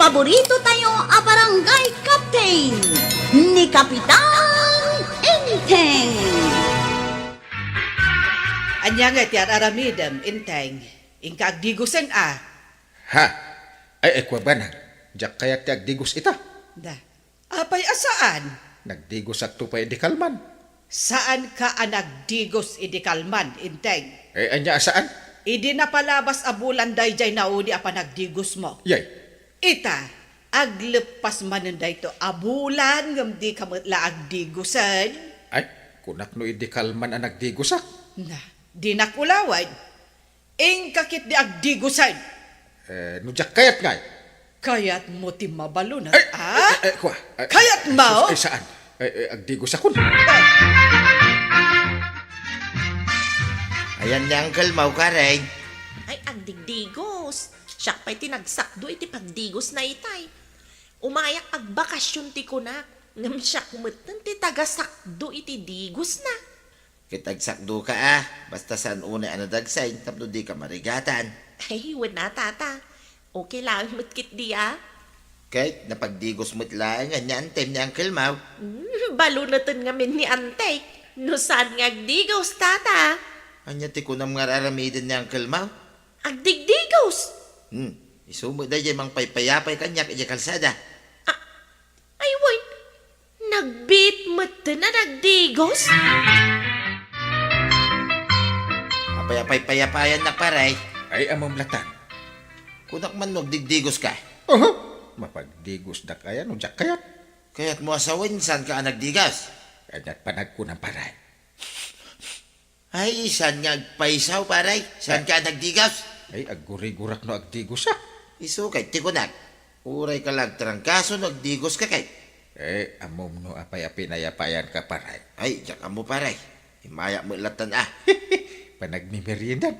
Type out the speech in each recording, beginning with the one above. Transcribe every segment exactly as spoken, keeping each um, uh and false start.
Paborito tayo a barangay captain, ni Kapitan Enteng. Ania nga ti ar-aramidem, Enteng? Inka agdigosen a. Ha? Ay, ay, kua banag. Diak kayat ti agdigos ita. Da. Apay a saan? Nagdigosakto pay idi kalman. Saanka a nagdigos idi kalman, Enteng. Eh, ania a saan? Idi napalabas a bulan daydiay naudi a panagdigosmo. Yay. Ita, agleppas manen dayto a bulan ngem dika met la agdigosen. Ay, kunak no idi kalman a nagdigosak. Na, dinak ulawen. Inka ketdi agdigosen. Eh, no diak kayat ngay. Kayatmo ti mabalonat, Ay, a? Ay, ay, kua. Ay, Kayatmo? Ay, sus, ay, saan? Ay, ay, agdigosakon. Ayan ni Uncle Mau, Karen. Ay, agdigdigos. Siak pay ti nagsakdo iti pagdigosna itay. Umayak agbakasyon ti kunak, ngem siak metten ti tagasakdo iti digosna. Ket agsakdoka a, basta saan unay a nadagsen tapno dika marigatan. Ay, wen a, tata. Okay laeng met ketdi a. Ket napagdigos met laeng ni antem ni Uncle Mau. Hmm, baloneten ngamin ni ante. No saan nga agdigos, tata? Ania ti kunam nga ar-aramiden ni Uncle Mau? Agdigdigos! Hmm, isu met daydiay mangpaypayapay kaniak idiay kalsada. Ah, Ay, wen, nagbiit metten a nagdigos? Apay a paypayapayannak, pare? Ay, ammom latan. Kunak man no agdigdigoska. Aha, mapagdigosdak aya no diak kayat. Kayatmo a sawen, saanka a nagdigos? Ania't panagkunam, pare? Ay, saan nga agpaysaw, pare? Saanka a nagdigos? Ay, aggurigurak no agdigosak. Isu kay ti kunak. Urayka la agtrangkaso no agdigoska kay. Eh, ammom no apay a pinayapayanka, pare? Ay, diak ammo, pare. Immayak met latan a. Panagmimeriendan.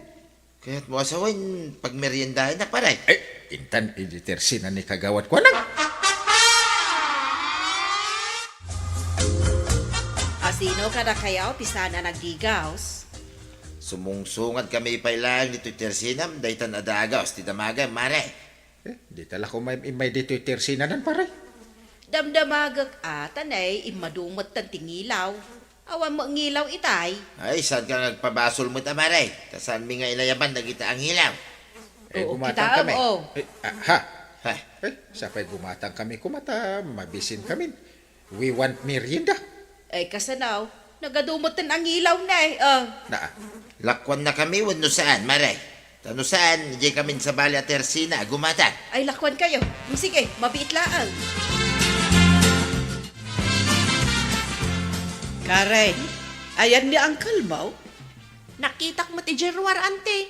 Kayatmo a sawen, pagmeriendaennak, pare? Ay, intan idi tersinan ni kagawad kuanak. Asino kadakayo ti saan a nagdigos? Sumungsungadkami pay laeng ditoy tersinam, daytan a dagos ti damagem, mare. Eh, dita la koma im-, immay ditoy tersinanan, pare. Damdamagek a, ta nay, immadu metten ti ngilaw. Awan met ngilaw itay. Ay, saanka nga agpabasol met a, mare? Ta saanmi nga inayaban dagita a ngilaw. Eh, Oo, gumatang kitaem, kami. Oh. Eh, ah, ha? Ha? Eh, sapay gumatang kami koma ta mabisin kami. We want merienda. Ay, kasano? Nagadu metten a ngilaw na eh. Ah. Naa. Lakuannakami wenno saan, mare? Ta no saan, idiay kamin sabali a tersina a gumatang. Ay, lakuankayo. Mm, sige, mabiit laeng. Karen, ayan ni Uncle Mau? Nakitak met idiay ruar, ante.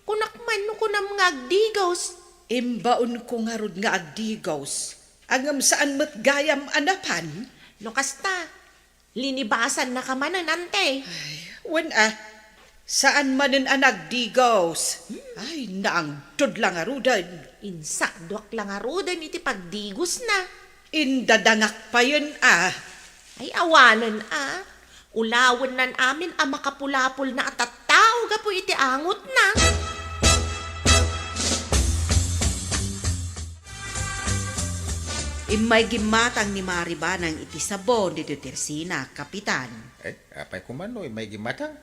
Kunak man no kunam nga agdigos. Imbaonko ngarud nga agdigos. Ngem saan met gayam a napan? No kasta, linibasannaka manen, ante. Ay, wen a, saan manen a nagdigos. Hmm. Ay, naangtod la ngaruden. Insakduak la ngaruden iti pagdigosna. Indadangak payen a. Ay, awanen a. Ulawennan amin a makapulapolna a tattao gapu iti angotna. Immay gimmatang ni Mari Banang iti sabon ditoy tersina, Kapitan. Eh, apay koma no immay gimmatang?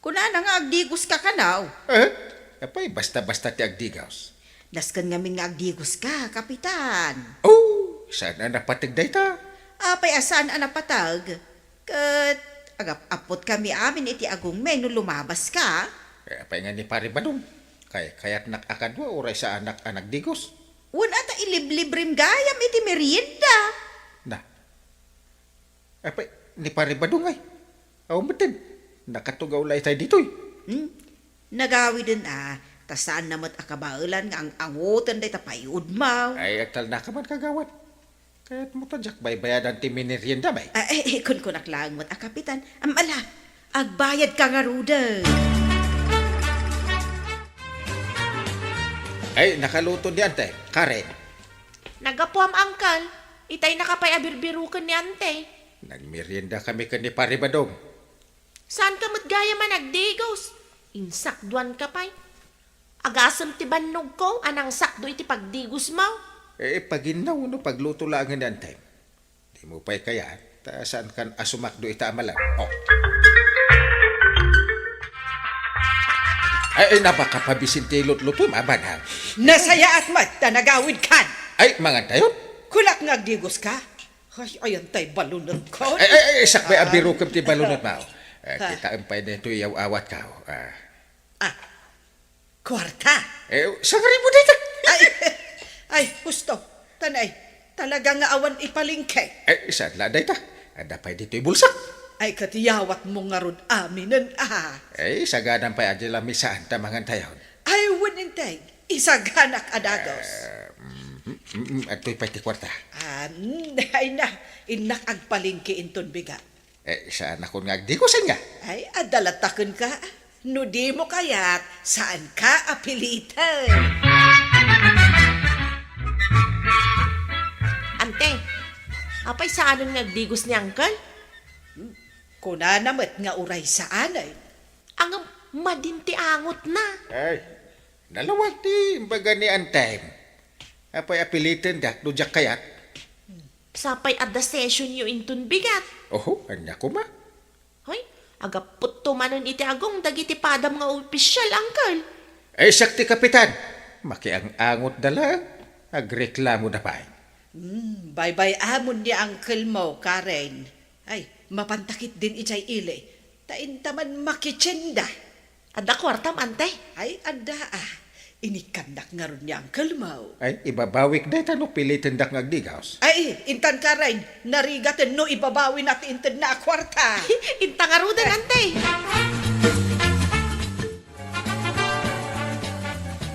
Kunana nga agdigoska kano. Eh, apay basta-basta ti agdigos? Nasken ngamin nga agdigoska, Kapitan. Oh, saan a napateg dayta? Apay a saan a napateg? Ket agap-appotkami amin iti agongmi no lumabaska. Eh, apay nga ni Pari Badong? Kay-, kayatnak a kadua uray saanak a nagdigos? Wen a ta iliblibrem gayam iti merienda. Na. Apay, ni Pari Badong ay. Aw metten. Nakatugaw la itay ditoy. Hmm? Nagawiden a, ta saanna met a kabaelan nga ang-angoten dayta payudmo. Ay, agtalnaka man, kagawad. Kayatmo ta diak baybayadan ti minerienda, bay? Ah, eh, eh, kunkunak laeng met a, Kapitan. Am, ala, agbayadka ngaruden. Ay, nakaluto ni Ante, Karen. Naggapuam, Uncle. Itaynaka pay a birbiroken ni Ante. Nagmeriendakami ken ni Pare Badong. Saanka met gayam a nagdigos? Insakduanka pay. Agasem ti bannogko a nangsakdo iti pagdigosmo. Eh, paginnaw no pagluto laengen ni Antay. Dimo pay kayat, ta saankan a sumakdo ita a malem. Oh. Ay, ay, napakapabisin ti lutlutom, abanag. Nasayaat met ta nagawidkan. Ay, mangantayon? Kulak nga agdigoska. Ay, ayan tay balunot ko. Ay, ay, ay, sakbay a birukem ti balunot, mao. Eh, kitaem pay daytoy yaw-awatko. Ah. Ah, kuarta. Eh, sangribo dayta. Ay, ay, husto. Tanay, talaga nga awan ipalingke. Eh, saan la dayta? Adda pay ditoy bulsak. Ay, ket yawatmo ngarud aminen, ah. Eh, sagadan pay adi la mi saan ta mangantayon. Ay, wen integ, isaganak a dagos. Eh, mm, mm, mm, adtoy pay ti kuarta. Ah, mm, ay na, innak agpalingke inton bigat. Eh, saanakon nga agdigosen nga? Ay, adda latta kenka. No dimo kayat, saanka a piliten. Ante, apay saanen nga agdigos ni Uncle? Kunana met nga uray saanen. Ngem madin ti angotna. Ay, nalawag ti imbaga ni Antay. Apay a pilitendak no diak kayat? Sapay adda sessionyo inton bigat. Oho, ania koma? Hoy, agaputto manen iti agong dagiti padam nga opisial, Uncle. Ay, siak ti kapitan. Makiang-angotda laeng. Agreklamoda pay. Hmm, baybay-amon ni uncle mo, Karen. Ay, mapanta ketdin idiay ili. Ta inta man makitienda. Adda kuartam, ante? Ay, adda, ah. Inikkannak ngarud ni uncle mo. Ay, ibabawik dayta no pilitendak nga agdigaws. Ay, intan Karen, narigaten no ibabawina ti intedna a kuarta. Inta ngaruden, ante.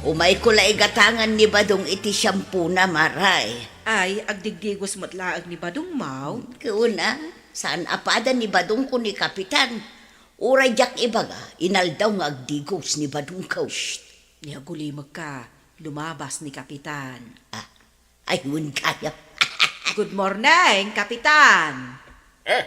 Umayko la igatangan ni Badong iti siampona, Mare. Ay, agdigdigos met laeng ni Badong, maw? Kuna, saan a pada ni Badong ken ni Kapitan. Uray diak ibaga, inaldaw nga agdigos ni Badong ko. Shh! Ni agulimekka, lumabas ni Kapitan. Ah, ay, wen kayat. Good morning, Kapitan! Eh,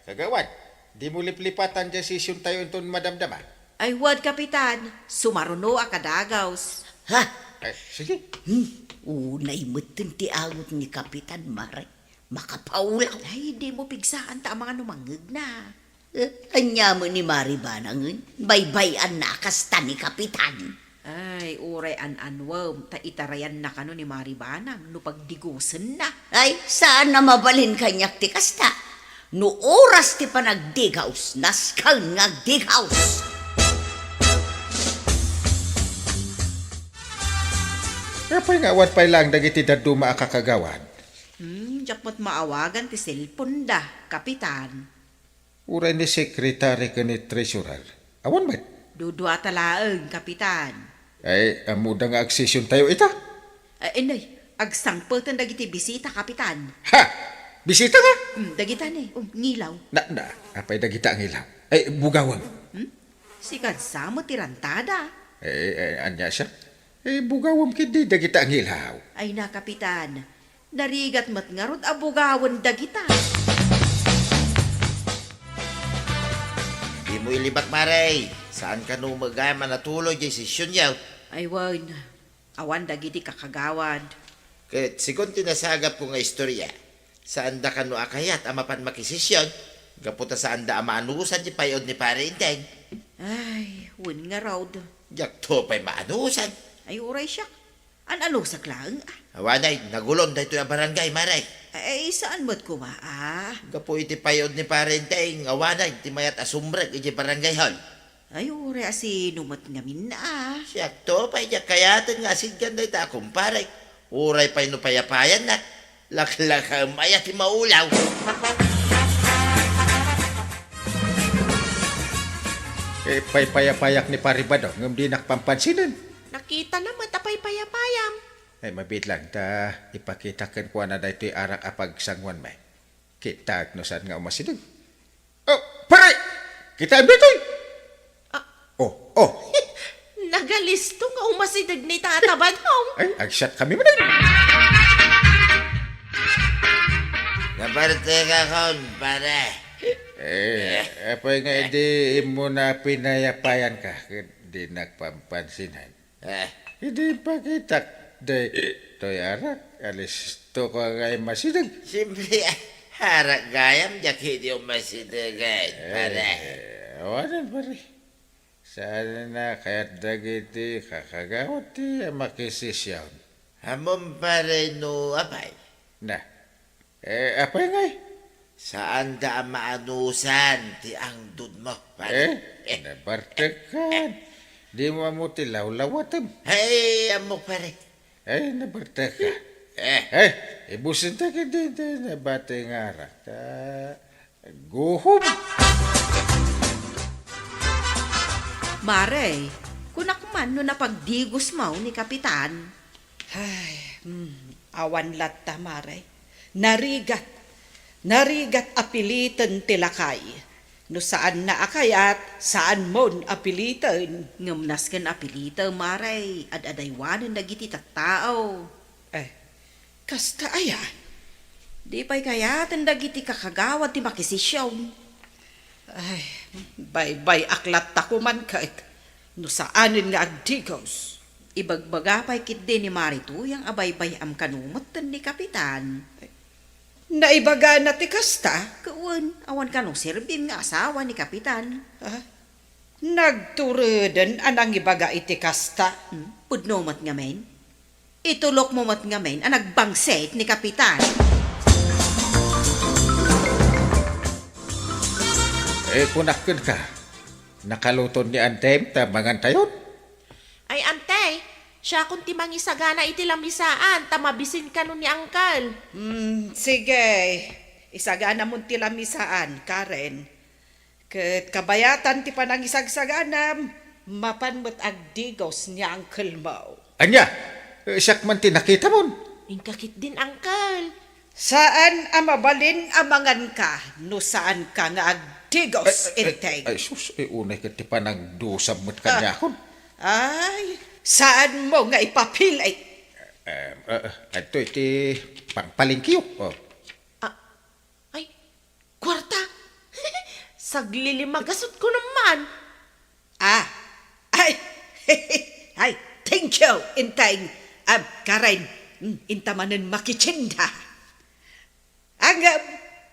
kagawad, dimo liplipatan diay sesiontayo inton madamdama? Ay, wen, Kapitan, sumaruno a kadagaws. Ha? Eh, sige. Hmm, unay metten ti angot ni Kapitan, Mare. Makapaulaw. Ay, dimo pigsaan ta amangan no mangngegna. Eh, ania met ni Mari Banangen? Baybay-anna a kasta ni Kapitan. Ay, uray an-anuem, ta itarayanna kano ni Mari Banang no pagdigosenna. Ay, saan a mabalin kaniak ti kasta. No oras ti panagdigaws, nasken nga agdigaws. Apay nga awan pay laeng dagiti dadduma a kakagawad? Hmm, diak met maawagan ti cellphone da, Kapitan. Uray ni Secretary ken ni Treasurer. Awan met. Duduata laeng, Kapitan. Ay, ammoda nga agsesiontayo ita? Ay, inay, agsangpeten dagiti bisita, Kapitan. Ha! Bisita nga? Hmm, dagita ni, um, ngilaw. Na, na, apay dagita a ngilaw? Ay, bugawem. Hmm? Sika sa met ti rantada. Eh, eh, ania siak? Eh, bugawem ketdi dagita a ngilaw. Ay na, Kapitan. Narigat met ngarud a bugawen dagita. Dimo ilibak, Mare. Saan kano met gayam a natuloy diay sesionyo? Ay wen, awan dagiti kakagawad. Ket segun ti nasagapko nga istoria, saanda kano a kayat a mapan makisesion, gapu ta saanda a maanusan ti pay-od ni Pare Enteng. Ay, wen ngarud. Diakto pay maanusan. Ay, uray siak. An-anusek laeng, ah. Awanay, nagulon daytoy a barangay, Mare. Ay, saan met koma, ah? Gapu iti pay-od ni Pare Enteng, awanay ti mayat a sumrek idiay barangay hall. Ay, uray a sino met ngamin, ah? Siakto pay diak kayaten nga asidkan dayta a kumparek. Uray pay no payapayannak, laklakaem aya ti maulaw. Eh, paypayapayak ni Pare Badong, ngem dinak pampansinen. Nakitana met a paypayapayam. Ay, mabiit lang, ta ipakitak kenkuana daytoy arak a pagsanguanmi. Kitaek no saan nga umasideg. Oh, pare! Kitaem daytoy! Ah. Oh, oh. Nagalisto nga umasideg ni Tata Badong. Ay, agsiatkami manen. Naparte ka kon, pare. Eh, apay nga idi immuna pinayapayanka, ket dinak pampansinen. Eh. Idi ipakitak daytoy arak. Alisto ka nga imasideg. Siyempre, arak gayam, diak idi umasideg, eh, pare. Eh, awanen, pare. Saan na kayat dagiti kakagawat ti makisisyon? Ammom, pare, no apay? Na. Eh, apay ngay? Saanda a maanusan ti angdudmo, pare. Eh, nabartekan. Di mo ammo ti lawlawatem. Ay, ammok, pare. Ay, nabarteka. Eh. Eh, ibusinta kadi ti nabati nga arak. Ta, guhom. Mare, kunak man no napagdigos maw ni Kapitan. Ay, hmm, awan latta, Mare. Narigat. Narigat a piliten ti lakay. No saanna a kayat, saanmon a piliten. Ngem nasken a pilitem, Mare, ad-adaywanen dagiti tattao. Eh, kasta aya? Di pay kayaten dagiti kakagawad ti makisisyon. Ay, baybay-ak latta koman ket no saanen nga agdigos. Ibagbaga pay ketdi ni Mare Tuyang a baybay-am kano metten ni Kapitan. Naibagana ti kasta? Wen, awan kano serbim nga asawa ni Kapitan. Ah, nagtureden a nangibaga iti kasta? Hmm, pudno met ngamin. Itulokmo met ngamin a nagbangsit ni Kapitan. Eh, kunak kenka, nakaluton ni Antem ta mangantayon? Ay, Ante, siakon ti mangisagana iti lamisaan ta mabisin kano ni Angkel. Hmm, sige. Isaganamon ti lamisaan, Karen. Ket kabayatan ti panangisagsaganam, mapan met agdigos ni angkelmo. Ania? Eh, siak man ti nakitamon. Inka ketdin, angkel. Saan a mabalin a manganka no saanka nga agdigos, Ay, ay, Inteng. Ay, sus, eh, unay ket ti panagdusam met kaniakon. Ay, saanmo nga ipapili? Eh, eh, adto iti pangpalengkeyo. Oh. Ah, ay, kuarta? Saglilimagasut ko naman. Ah, ay, ay, thank you, Inteng. Ah, Karen, mm, inta manen makitsinda. Ngem,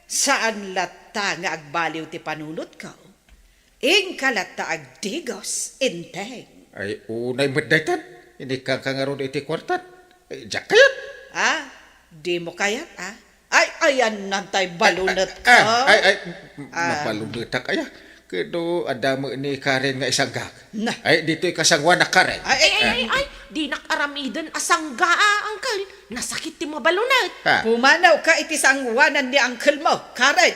saan latta nga agbaliw ti panunotko. Inka latta agdigos, Inteng. Ay, unay met daytan. Inikkanka ngarud iti kuartan. Eh, diak kayat. Ah, dimo kayat, ah? Ay, ayanna tay balunetka. Ah, ay, ay, m-, Ah. mabalunetak aya. Ket no, adda met ni Karen nga isanggak. Na. Ay, ditoy kasangoanak, Karen. Ay, ay, Ay, ay, ay, ay, dinak aramiden a sangga, ah, angkel. Nasakit ti mabalunet. Ha? Pumanawka iti sangoanan ni angkelmo, Karen.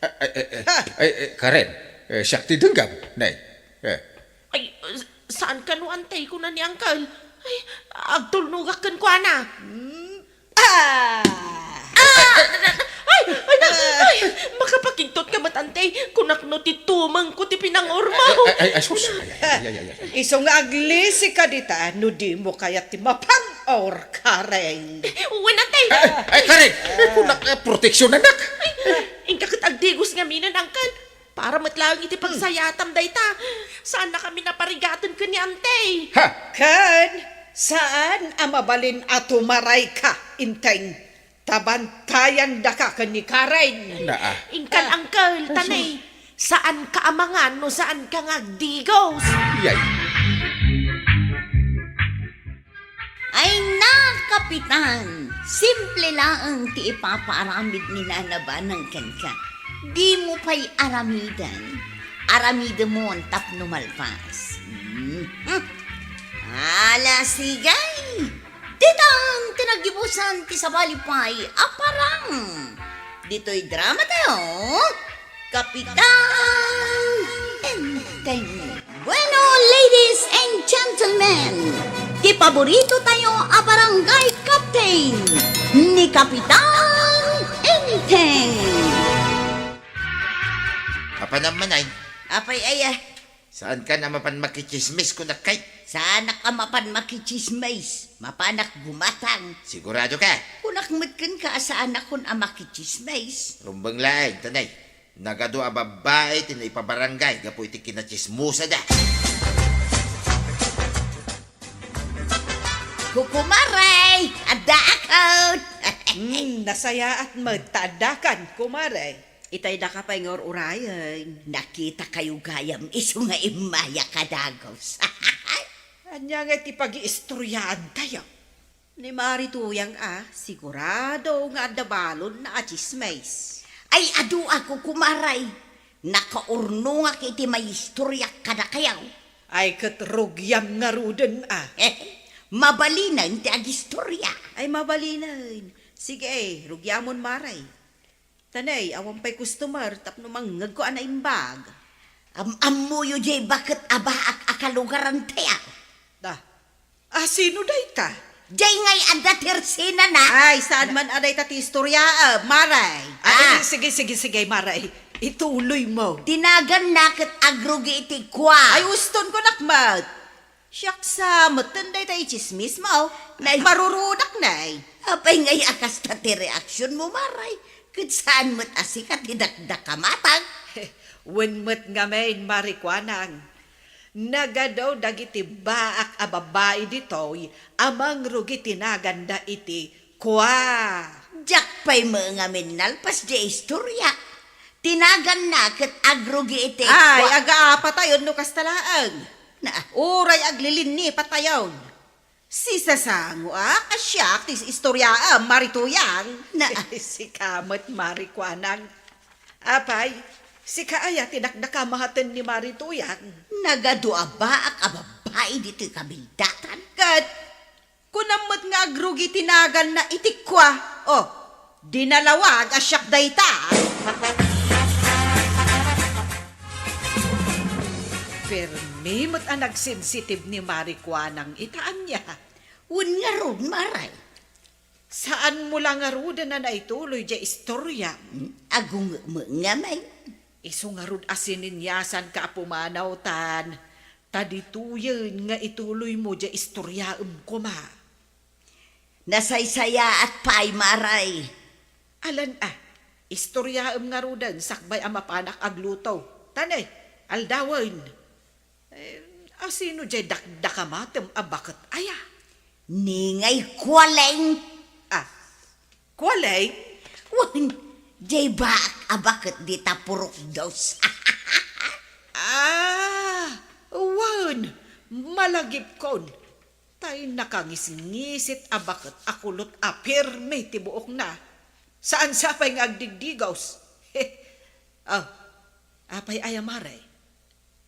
Ay, ay, ay, ay, Ha? ay, ay, Karen, eh, siak ti denggam, nay. Eh. Ay, s-, saan kano, Ante, kuna ni angkel? Ay, agtulnogak kenkuana. Hmm? Ah! Ah! Ay, ay, na, ay, makapakigtot ka met, Ante. Kunak no ti tumengko ti pinangurmo. Ay, ay, ay, ay, sus. Ay, ay, ay, ay, ay, ay. Isu nga aglisika dita, no dimo kayat ti mapang-or, Karen. Wen, Ante. Ay, ay, ay, Karen. Kunak, eh, proteksionanak. Ay, inka ket agdigos ngaminen, angkel. Para met laeng iti Hmm. pagsayatam dayta. Saannakami a parigaten ken ni Ante. Ha? Ken, saan a mabalin a tumarayka, Inteng? Ta bantayandaka ken ni Karen. Naa. Inkan, Ah. angkel, Ay, tanay. sus. Saanka a mangan no saanka nga agdigos. Yay. Ay na, Kapitan, simple laeng ti ipapaaramid ni Nana Banang kenka. Dimo pay aramiden. Aramidemon tapno malpas. Hmm. Ala, sige. Ditan ti naggibusan ti sabali pay a parang. Ditoy drama tayo. Kapitan Enteng. Bueno, ladies and gentlemen, ti paborito tayo a barangay captain ni Kapitan Enteng. Apan naman ay. Apay aya? Saanka a mapan makitsismis, kunak kay? Saanak a mapan makitsismis. Mapanak gumatang. Sigurado ka? Kunak met kenka a saanakon a makitsismis. Rumbeng laeng, tanay. Nagadu a babbai ti naipabarangay gapu iti kinatsismosada. Kukumare, addaakon. Hmm, nasayaat met ta addakan, kumare. Itay daka pay nga ur-urayen. Nakitakayo gayam isu nga immaya ka dagus. Ania nga ti pagiistoryaantayo? Ni Mari Tuyang a, sigurado nga adda balonna a tsismis. Ay, adu a, kukumare. Nakaurnongak iti maistoryak kadakayo. Ay, ket rugiam ngaruden a. Mabalinen ti agistorya. Ay, mabalinen. Sige, rugiamon, Mari. Tanay, awan pay customer tapno mangngegko a naimbag. Am-ammoyo diay baket a baak a kalugarantayo. Da, asino dayta? Diay ngay adda ti ersenana. Ay, saan man a dayta ti istorya, ah, Mari? Ay, Ah. sige, sige, sige, Mari. Ituloy mo. Tinaganna ket agrugi iti kua. Ay, uston ko nakmat. Siak sa metten dayta itsismis mo. Nay. Marurudak, nay. Apay ngay a kasta ti reaksionmo, Mari? Ket saan met a sika ti dakdakamatang? Wen met ngamin, Mari Kuanang. Nagadu dagiti baak a babbai ditoy a mangrugi ti naganda iti kua. Diak pay met ngamin nalpas diay istorya. Tinaganna ket agrugi iti Ay, kua. Aga apatayon no kasta laeng. Na. Uray aglilinni patayon. Sisasango a, a siak ti istoryaam, Mari Tuyang. Na. Sika met, Mari Kuanang. Apay, sika aya ti dakdakamaten ni Mari Tuyang? Nagadu a baak a babbai ditoy kabildatan. Ket kunam met nga agrugi ti naganna iti kua. Oh, dinalawag a siak dayta. Permi met a nagsensitib ni Mari Kuanang ita ania. Wen ngarud, Mari. Saanmo la ngaruden a naituloy diay istorya? Hmm, agunget met ngamin. Isu ngarud a sininyasanka a pumanaw tan, ta ditoyen nga ituloymo diay istoryaem koma. Nasaysayaat pay, Mari. Alan a, istoryaem ngaruden sakbay a mapanak agluto. Tane, aldawen. Eh, asino diay dakdakamatem a baket aya? Ni ngay Kualeng. Ah, Kualeng? Wen, diay baak a baket dita purok dos. Ah, wen, malagipkon. Tay nakangisngisit a baket a kulot a pirmi ti buokna. Saan sa pay nga agdigdigos. Oh, apay aya, Mari?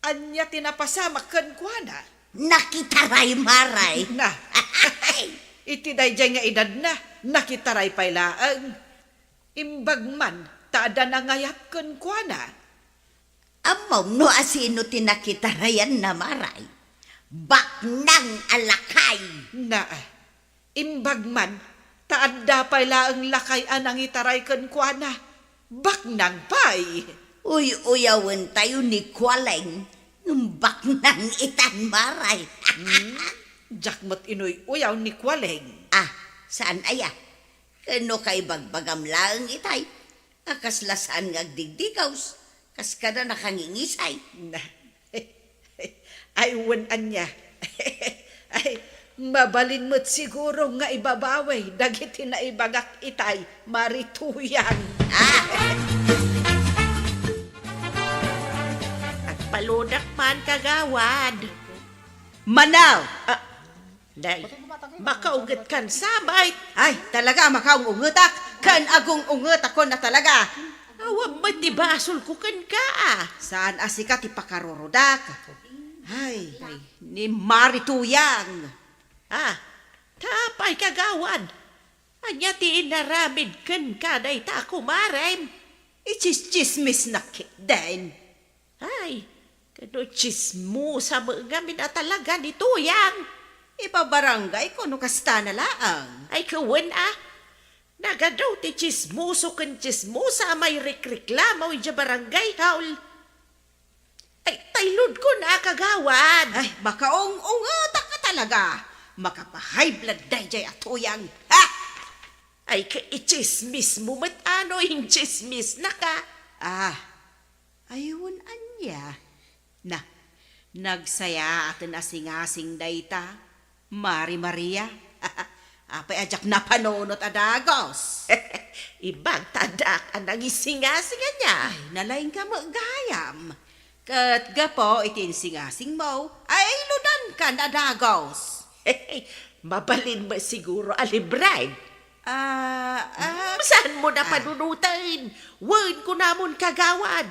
Ania ti napasamak kenkuana? Nakitaray, Mari. Na. Iti daydiay nga edadna, nakitaray pay laeng. Imbag man ta adda nangayat kenkuana. Ammom no asino ti nakitarayanna, Mari? Baknang a lakay. Na, imbag man ta adda pay laeng lakay a nangitaray kenkuana. Baknang pay. Uy-uyawentayo ni Kualeng, ngem baknang itan, Mari. Hmm? Diak met inuy-uyaw ni Kualeng. Ah, saan aya? Ken no kaibagbagam laeng itay, a kasla saan nga agdigdigaws, kas kada nakangingisay. Na, ay, wen ania. Ay, mabalin met siguro nga ibabawi dagiti naibagak itay, Mari Tuyang. Ah! Agpaludak man, kagawad. Manaw! Ah, Day, makaungetkan sa, bay? Ay, talaga, makaung-ungetak. Ken agung-ungetakon a talaga. Awan met ti basolko kenka, a. Saan a sika ti pakarurudak? Ay, ay, ni Mari Tuyang. Ah, ta apay, kagawad? Ania ti inaramid kenka dayta a kumarem? Itsistsismisnak ketdin. Ay, kano tsismosa met ngamin a talaga ni Tuyang? Ibabarangayko no kastana laeng. Ay, ket wen a. Nagadu ti tsismoso ken tsismosa a mairikreklamo idiay barangay hall. Ay, tayludkon a, kagawad. Ay, makaung-ungetak a talaga. Makapa-high blood daydiay a Tuyang. Ha? Ay, ket itsismismo met a no intsismisnak a. Ah, ay, wen ania? Na, nagsayaaten a singasing dayta, Mari Maria. Apay a diak napanunot a dagus? Imbag ta addak a nangisingasing ania. Ay, nalaingka met gayam. Ket gapu iti insingasingmo, ay ludankan a dagus. Mabalin met siguro a libre. Ah, ah, Saanmo napanunoten? Wen, kunamon, kagawad.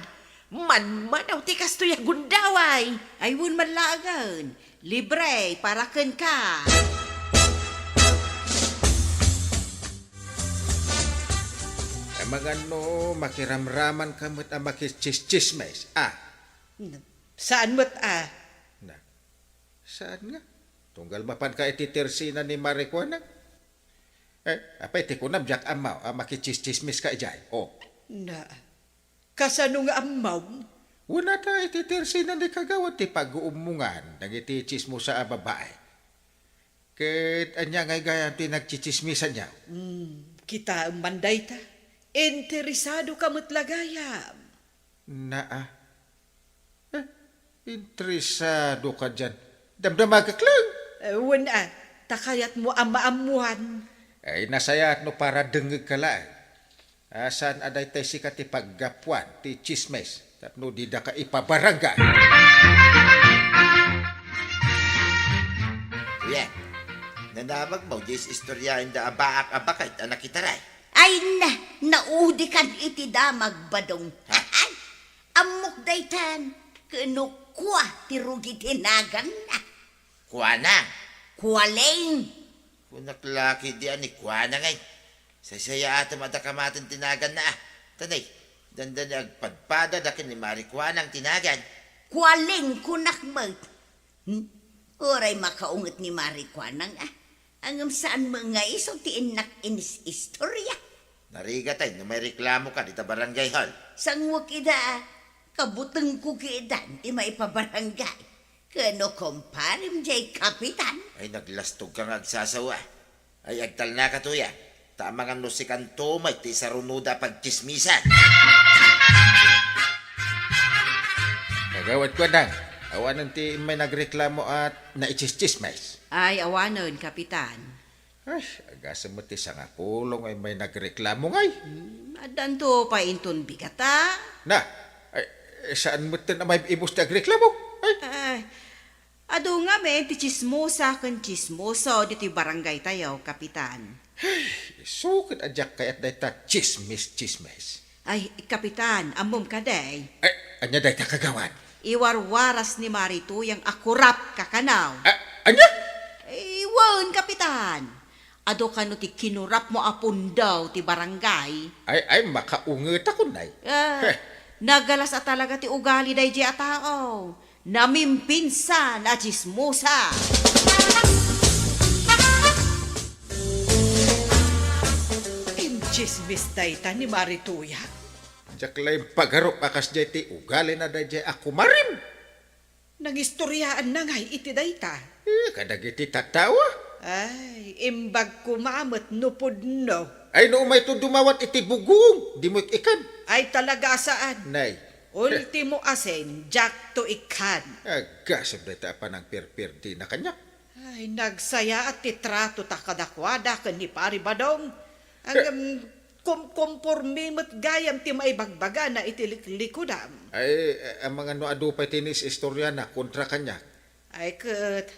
Manmanaw ti kastoy a gundaway. Ay, wen man laengen. Libre para kenka. Amangan no makiramramanka met a makitsistsismis, a? Saan met a? Na, saan nga? Tunggal mapanka iti tersina ni Mari Kuanang. Eh, apay ti kunam, diak ammo a makitsistsismiska idiay? O. Na, kasano nga ammom? Wen, ta iti tersina ni kagawad ti pag-uummongan dagiti tsismosa a babai. Ket ania ngay gayam ti nagtsitsismisanyo? Hmm, kitaem man dayta. Interesadoka met la gayam. Naa. Eh, interesado kadian. Damdamagak laeng. Eh, wen a, ta kayatmo a maammuan. Ay, nasayaat no para dengngegka laeng. Ah, saan a daytay sika ti paggapuan ti tsismis tapno didaka ipabarangay? Kuya, nanamagmo diay istoryaenda a baak a baket a nakitaray? Ay na, naudikan iti damag, Badong. Ha? Ay, ammok daytan, ken no kua ti rugi ti naganna. Kuana? Kualing. Kunak la ketdi a ni Kuana ngay. Saysayaatem a dakamaten ti naganna, a. Tanay, dandani agpadpadada ken ni Mari Kuanang ti nagan. Kualing, kunak met. Hmm? Uray makaunget ni Mari Kuanang, a. Ngem saan met nga isu ti innak inis-istorya. Narigatay no maireklamoka dita barangay hall. Sanguek ida, a. Kabutengko ketdan ti maipabarangay. Ken no kumparem diay kapitan. Ay, naglastogka nga agsasawa. Ay, agtalnaka, Tuya. Ta amangan no sikanto met ti isarunoda a pagtsismisan. Kagawad Kuanang, awanen ti immay nagreklamo a naitsistsismis? Ay, awanen, Kapitan. Ay, agasem met ti sangapulo nga immay nagreklamo ngay. Hmm, addanto pay inton bigata. Na, ay, eh, saan metten a maib-ibus ti agreklamo? Ay. Ay, adu ngamin ti tsismosa ken tsismoso ditoy barangaytayo, Kapitan. Ay, isu ket a diak kayat dayta tsismis-tsismis. Ay, Kapitan, ammom kadi? Ay, ania dayta, kagawad? Iwarwaras ni Mari Tuyang a kurap kakanaw. A-, ania? Ay, wen, Kapitan. Adu kano ti kinurapmo a pundao ti barangay? Ay, ay, makaungetakon, nay. Ah, Heh. Nagalas a talaga ti ugali daydiay a tao. Namimpinsan a tsismosa. Intsismis dayta ni Mari Tuyang. Diak la impagarup a kasdiay ti ugalina daydiay a kumarem. Nangistoriaanna ngay iti dayta? Eh, kadagiti tattao. Ay, imbag koma met no pudno. Ay, no umayto dumawat iti bugong, dimo ik-ikan. Ay, talaga a saan. Nay. Ultimo asin, diakto ikkan. Agasem dayta a panangpirpirdina kaniak. Ay, nagsayaat ti trato ta kadakuada ken ni Pari Badong. Ngem, kumkompormi met gayam ti maibagbagana iti liklikudam. Ay, amangan no adu pay ti inis-istoriana kontra kaniak. Ay, ket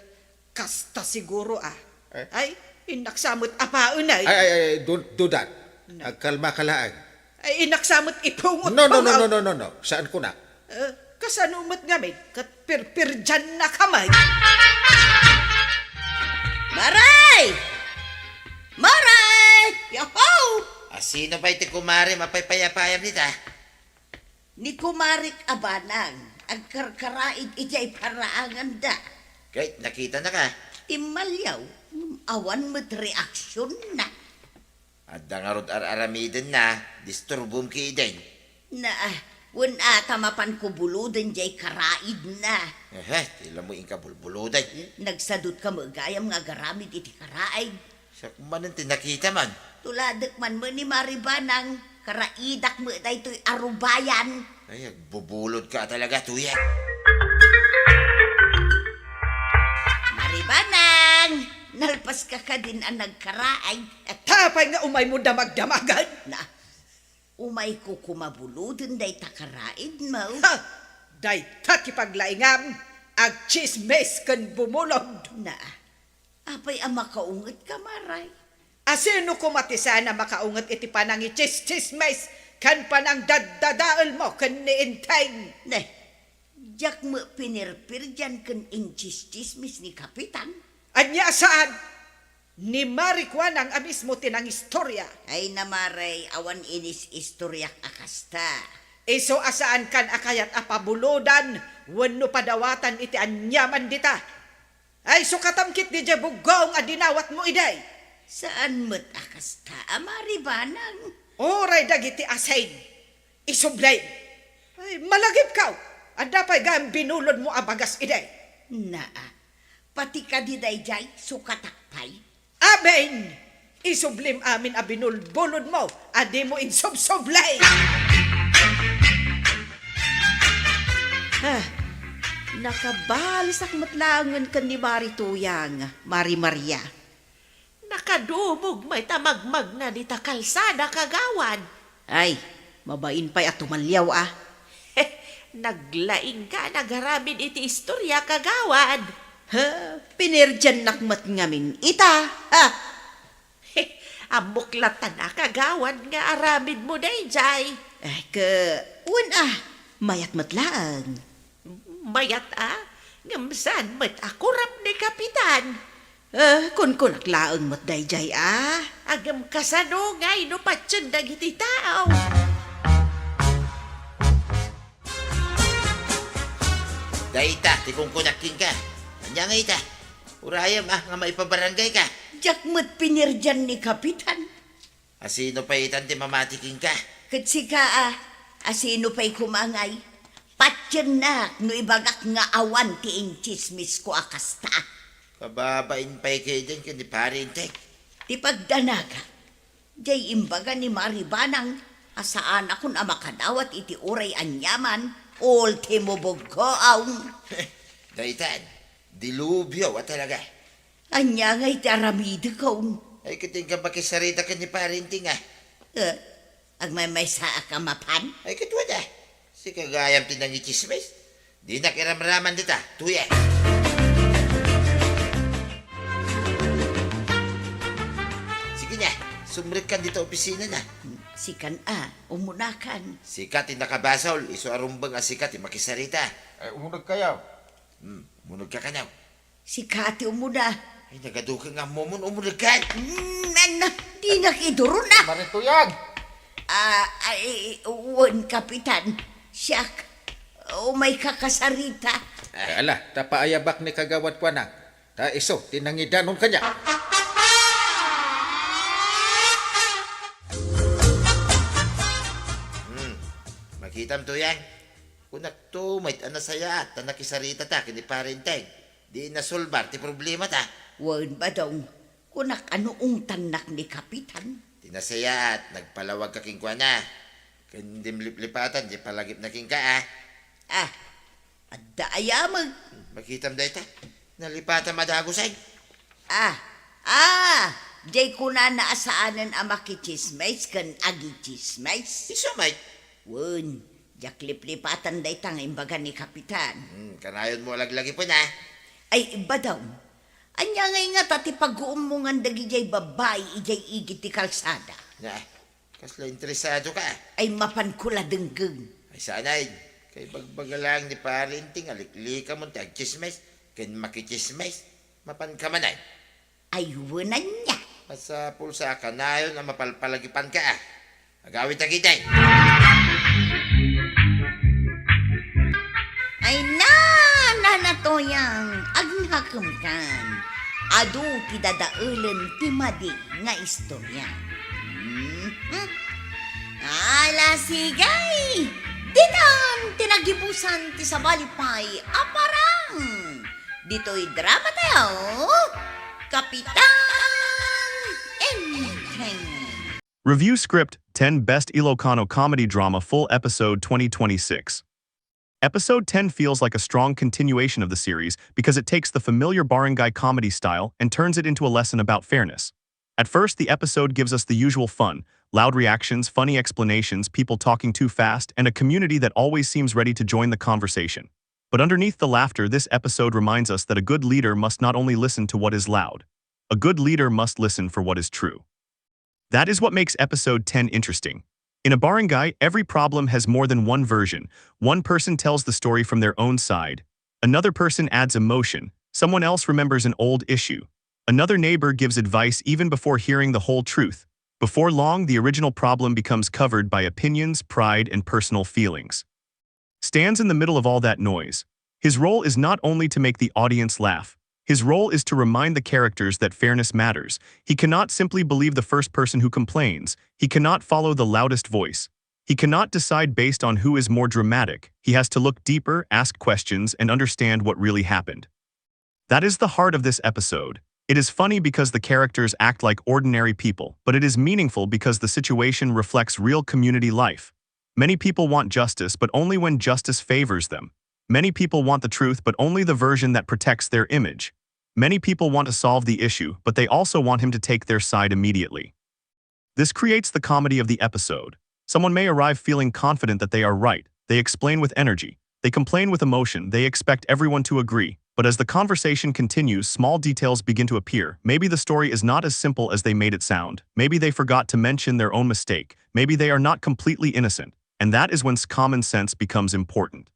kasta siguro, a. Eh? Ay, innak sa met a paenay. Ay, ay, ay, don't do that. Ano? Agkalmaka laeng. Ay, innak sa met ipungot. No, no, no, no, no, no, no. Saan kunak? Eh, kasano met ngamin? Ket pirpirdiannaka met. Maray! Maray! Yoho! A, sino pay ti kumarem a paypayapayam dita? Ni kumarik a banag, agkarkaraid idiay paraanganda. Ket nakitanaka? Timmaliaw, ngem awan met reaksionna. Adda ngarud ar-aramidenna, disturbom ketdin. Na, wen a ta mapanko buloden diay karaidna. Ehe, ti la mo inka bulbuloden. Nagsadutka met gayam nga agaramid iti karaid. Siak manen ti nakitam. Tuladek man met ni Mari Banang, karaidak met daytoy a rubayan. Ay, agbubulodka talaga, Tuya. Mari Banang, nalpas Kakadin a nagkaraid. Apay nga umaymo damagdamagan? Na, umayko koma buloden dayta karaidmo. Ha! Dayta ti paglaingam, agtsismis ken bumulod. Na, apay a makaungetka, Maray? Asino koma ti saan a makaunget iti panangitsistsismis ken panangdaddadaelmo ken ni Enteng? Ne, diak met pinirpirdian ken intsistsismis ni Kapitan. Ania a saan? Ni Mari Kuanang a mismo ti nangistoria. Ay na, Maray, awan inis-istoriak a kasta. Isu a saankan a kayat a pabulodan wenno padawatan iti aniaman dita. Ay, sukatam ketdi diay buggoong a dinawatmo idi. Saan met a kasta a Mari Banang? Uray dagiti asin, isublim. Ay, malagipkaw. Adda pay gayam binulodmo a bagas idi. Naa, pati kadi daydiay, sukatak pay. Amin! Isublim amin a binulbulodmo a dimo insubsubli! Ah, nakabalsak met laengen ken ni Mari Tuyang, Mari Maria. Nakadumog met a magmagna dita kalsada, kagawad. Ay, mabain pay a tumaliaw, a. Naglaingka a nagaramid iti istoria, kagawad. Ha, pinirdiannak met ngamin ita, ha? Ammok latta, kagawad, nga aramidmo daydiay. Eh, ke, wen a, mayat met laeng. Mayat a, ngem saan met a kurap ni Kapitan. Eh, kunkunak laeng met daydiay a. Ngem kasano ngay no patien dagiti tao? Dayta ti kunkunak kenka. Ania ngay ita? Urayem a nga maipabaranggayka. Diak met pinirdian ni Kapitan. Asino pay itan ti mamati kenka? Ket sika a, asino pay koma ngay? Patiennak no ibagak nga awan ti intsismisko a kasta. Kababain pay ketdin ken ni Pari Enteng. Ti pagdanagak, diay imbaga ni Mari Banang a saanakon a makadawat iti uray aniaman, ultimo buggoong. Daytan, dilubyo a talaga. Ania ngay ti aramidekon? Ay, ket inka makisarita ken ni Pari Enteng a. Eh, agmaymaysaak a mapan? Ay, ket wen a. Sika gayam ti nangitsismis. Dinak iramraman dita, Tuyang. Sige na, sumrekkan dita opisinana. Sikan a, umunakan. Sika ti nakabasol, isu a rumbeng a sika ti makisarita. Ay, umunegkayo. Hmm, umunegka kano. Sika ti umuna. Ay, nagaduken nga ammomon, umunegkan. Mm, ano, dinak iduron a. Mari Tuyang! Ah, ay, wen, Kapitan. Siak, umayka kasarita. Eh, ala, ta paayabak ni Kagawad Kuanang. Ta isu ti nangidanon kaniak. Hmm, makitam, Tuyang? Kunakto met a nasayaat ta nakisaritata ken ni Pari Enteng. Di nasolbar ti problemata. Wen, Badong, kunak a no ungtannak ni Kapitan. Ti nasayaat, nagpalawagka kenkuana. Ken dim liplipatan ti palagipna kenka, a. Ah, adda aya met. Makitam dayta. Nalipatam a dagus, ay. Ah, ah, diay kunana a saanen a makitsismis ken agitsismis. Isu met. Wen, diak liplipatan dayta nga imbaga ni Kapitan. Hmm, kanayonmo a laglagipen, a. Ay, Badong, ania ngay ngata ti paguummongan dagidiay babbai idiay igid ti kalsada? Na, kasla interesadoka? Ay, mapanko la denggen. Ay, saan, ay. Kay bagbaga laeng ni Pari Enteng a liklikamon ti agtsismis ken makitsismis. Mapanka man, ay. Ay, wen ania. Masapul sa a kanayon a mapalpalagipanka, a. Agawid dagiti. Ay, na, Nana Tuyang, agnakemkan. Adu ti dadaelen ti madi nga istoria. Mhm. Ala, sige! Ditan ti nagibusan ti sabali pay a parang. Ditoy drama tayo, Kapitan Enteng. Review script, ten Best Ilocano Comedy Drama Full Episode twenty twenty-six. Episode ten feels like a strong continuation of the series because it takes the familiar barangay comedy style and turns it into a lesson about fairness. At first, the episode gives us the usual fun, loud reactions, funny explanations, people talking too fast, and a community that always seems ready to join the conversation. But underneath the laughter, this episode reminds us that a good leader must not only listen to what is loud, a good leader must listen for what is true. That is what makes episode ten interesting. In a barangay, every problem has more than one version. One person tells the story from their own side. Another person adds emotion. Someone else remembers an old issue. Another neighbor gives advice even before hearing the whole truth. Before long, the original problem becomes covered by opinions, pride, and personal feelings. Stands in the middle of all that noise. His role is not only to make the audience laugh, his role is to remind the characters that fairness matters. He cannot simply believe the first person who complains. He cannot follow the loudest voice. He cannot decide based on who is more dramatic. He has to look deeper, ask questions, and understand what really happened. That is the heart of this episode. It is funny because the characters act like ordinary people, but it is meaningful because the situation reflects real community life. Many people want justice, but only when justice favors them. Many people want the truth, but only the version that protects their image. Many people want to solve the issue, but they also want him to take their side immediately. This creates the comedy of the episode. Someone may arrive feeling confident that they are right. They explain with energy. They complain with emotion. They expect everyone to agree. But as the conversation continues, small details begin to appear. Maybe the story is not as simple as they made it sound. Maybe they forgot to mention their own mistake. Maybe they are not completely innocent. And that is when s- common sense becomes important.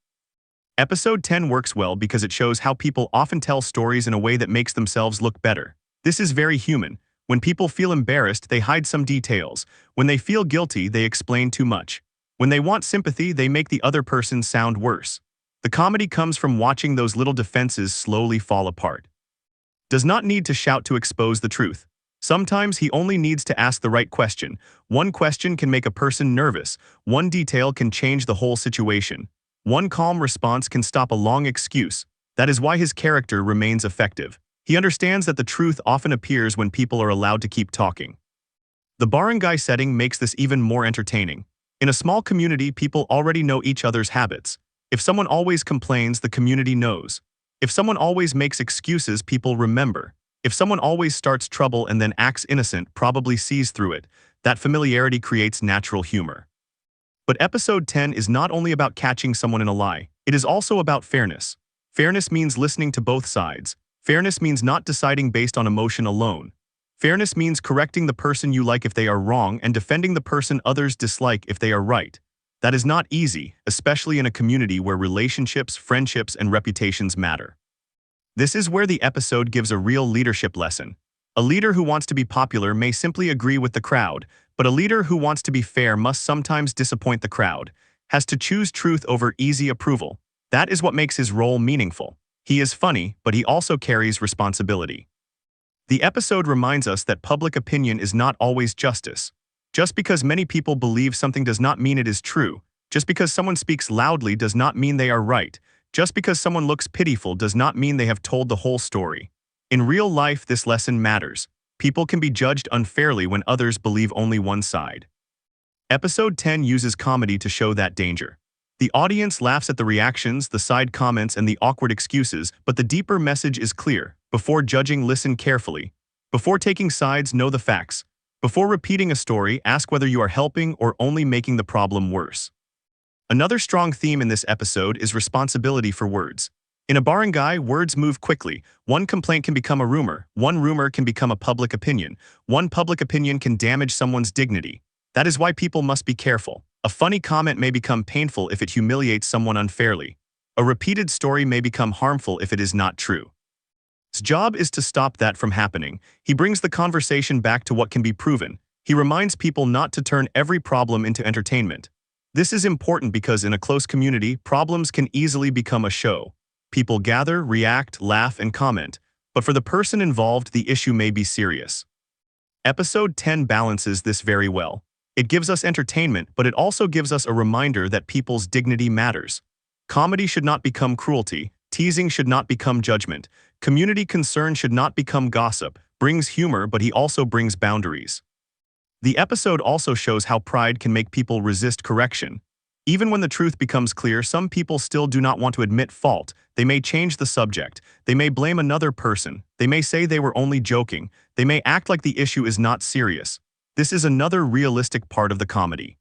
Episode ten works well because it shows how people often tell stories in a way that makes themselves look better. This is very human. When people feel embarrassed, they hide some details. When they feel guilty, they explain too much. When they want sympathy, they make the other person sound worse. The comedy comes from watching those little defenses slowly fall apart. Does not need to shout to expose the truth. Sometimes he only needs to ask the right question. One question can make a person nervous. One detail can change the whole situation. One calm response can stop a long excuse. That is why his character remains effective. He understands that the truth often appears when people are allowed to keep talking. The barangay setting makes this even more entertaining. In a small community, people already know each other's habits. If someone always complains, the community knows. If someone always makes excuses, people remember. If someone always starts trouble and then acts innocent, probably sees through it. That familiarity creates natural humor. But episode ten is not only about catching someone in a lie, it is also about fairness. Fairness means listening to both sides. Fairness means not deciding based on emotion alone. Fairness means correcting the person you like if they are wrong and defending the person others dislike if they are right. That is not easy, especially in a community where relationships, friendships, and reputations matter. This is where the episode gives a real leadership lesson. A leader who wants to be popular may simply agree with the crowd, but a leader who wants to be fair must sometimes disappoint the crowd, has to choose truth over easy approval. That is what makes his role meaningful. He is funny, but he also carries responsibility. The episode reminds us that public opinion is not always justice. Just because many people believe something does not mean it is true. Just because someone speaks loudly does not mean they are right. Just because someone looks pitiful does not mean they have told the whole story. In real life, this lesson matters. People can be judged unfairly when others believe only one side. Episode ten uses comedy to show that danger. The audience laughs at the reactions, the side comments, and the awkward excuses, but the deeper message is clear. Before judging, listen carefully. Before taking sides, know the facts. Before repeating a story, ask whether you are helping or only making the problem worse. Another strong theme in this episode is responsibility for words. In a barangay, words move quickly. One complaint can become a rumor. One rumor can become a public opinion. One public opinion can damage someone's dignity. That is why people must be careful. A funny comment may become painful if it humiliates someone unfairly. A repeated story may become harmful if it is not true. His job is to stop that from happening. He brings the conversation back to what can be proven. He reminds people not to turn every problem into entertainment. This is important because in a close community, problems can easily become a show. People gather, react, laugh, and comment. But for the person involved, the issue may be serious. Episode ten balances this very well. It gives us entertainment, but it also gives us a reminder that people's dignity matters. Comedy should not become cruelty. Teasing should not become judgment. Community concern should not become gossip. Brings humor, but he also brings boundaries. The episode also shows how pride can make people resist correction. Even when the truth becomes clear, some people still do not want to admit fault. They may change the subject. They may blame another person. They may say they were only joking. They may act like the issue is not serious. This is another realistic part of the comedy.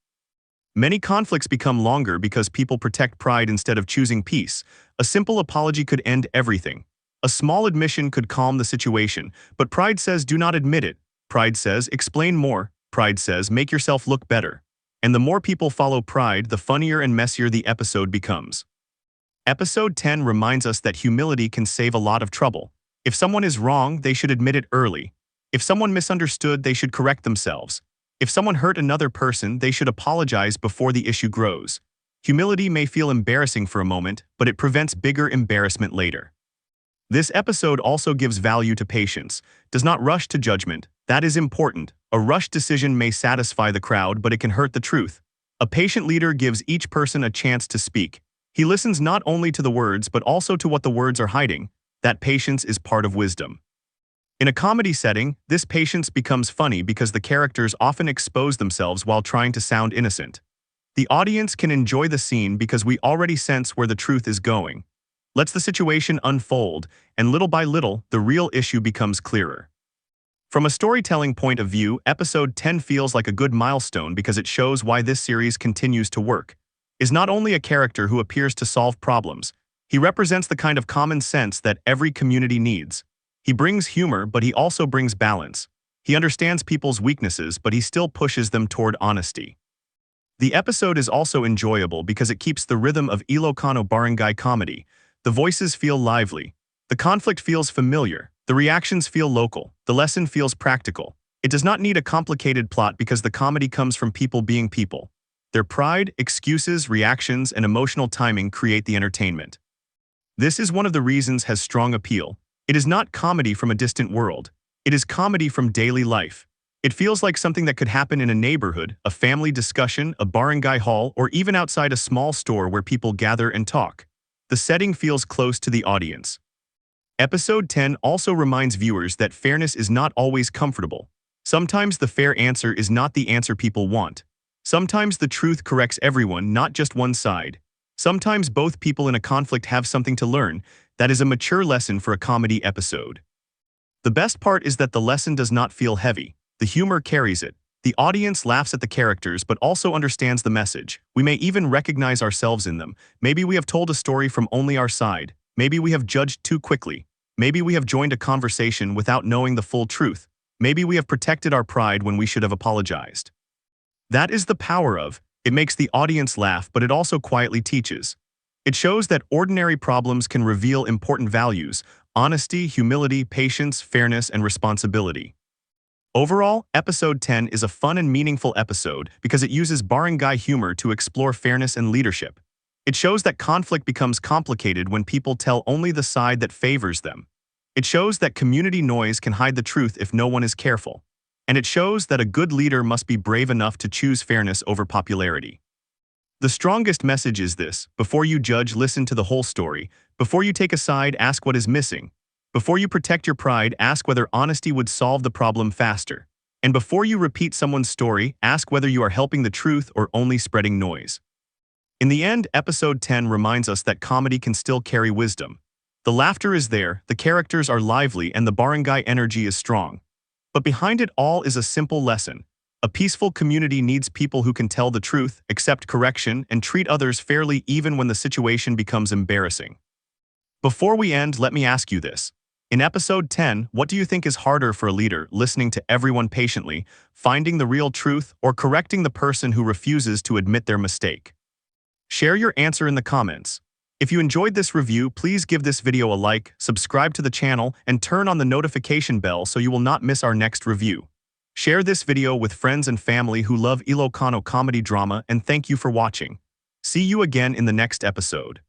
Many conflicts become longer because people protect pride instead of choosing peace. A simple apology could end everything. A small admission could calm the situation, but pride says, "Do not admit it." Pride says, "Explain more." Pride says, "Make yourself look better." And the more people follow pride, the funnier and messier the episode becomes. Episode ten reminds us that humility can save a lot of trouble. If someone is wrong, they should admit it early. If someone misunderstood, they should correct themselves. If someone hurt another person, they should apologize before the issue grows. Humility may feel embarrassing for a moment, but it prevents bigger embarrassment later. This episode also gives value to patience, does not rush to judgment. That is important. A rushed decision may satisfy the crowd, but it can hurt the truth. A patient leader gives each person a chance to speak. He listens not only to the words, but also to what the words are hiding. That patience is part of wisdom. In a comedy setting, this patience becomes funny because the characters often expose themselves while trying to sound innocent. The audience can enjoy the scene because we already sense where the truth is going. Let's the situation unfold, and little by little, the real issue becomes clearer. From a storytelling point of view, episode ten feels like a good milestone because it shows why this series continues to work. Is not only a character who appears to solve problems, he represents the kind of common sense that every community needs. He brings humor, but he also brings balance. He understands people's weaknesses, but he still pushes them toward honesty. The episode is also enjoyable because it keeps the rhythm of Ilocano barangay comedy. The voices feel lively. The conflict feels familiar. The reactions feel local. The lesson feels practical. It does not need a complicated plot because the comedy comes from people being people. Their pride, excuses, reactions, and emotional timing create the entertainment. This is one of the reasons has strong appeal. It is not comedy from a distant world. It is comedy from daily life. It feels like something that could happen in a neighborhood, a family discussion, a barangay hall, or even outside a small store where people gather and talk. The setting feels close to the audience. Episode ten also reminds viewers that fairness is not always comfortable. Sometimes the fair answer is not the answer people want. Sometimes the truth corrects everyone, not just one side. Sometimes both people in a conflict have something to learn. That is a mature lesson for a comedy episode. The best part is that the lesson does not feel heavy. The humor carries it. The audience laughs at the characters but also understands the message. We may even recognize ourselves in them. Maybe we have told a story from only our side. Maybe we have judged too quickly. Maybe we have joined a conversation without knowing the full truth. Maybe we have protected our pride when we should have apologized. That is the power of it. Makes the audience laugh, but it also quietly teaches. It shows that ordinary problems can reveal important values: honesty, humility, patience, fairness, and responsibility. Overall, episode ten is a fun and meaningful episode because it uses barangay humor to explore fairness and leadership. It shows that conflict becomes complicated when people tell only the side that favors them. It shows that community noise can hide the truth if no one is careful. And it shows that a good leader must be brave enough to choose fairness over popularity. The strongest message is this: before you judge, listen to the whole story. Before you take a side, ask what is missing. Before you protect your pride, ask whether honesty would solve the problem faster. And before you repeat someone's story, ask whether you are helping the truth or only spreading noise. In the end, episode ten reminds us that comedy can still carry wisdom. The laughter is there, the characters are lively, and the barangay energy is strong. But behind it all is a simple lesson. A peaceful community needs people who can tell the truth, accept correction, and treat others fairly even when the situation becomes embarrassing. Before we end, let me ask you this. In episode ten, what do you think is harder for a leader: listening to everyone patiently, finding the real truth, or correcting the person who refuses to admit their mistake? Share your answer in the comments. If you enjoyed this review, please give this video a like, subscribe to the channel, and turn on the notification bell so you will not miss our next review. Share this video with friends and family who love Ilocano comedy drama, and thank you for watching. See you again in the next episode.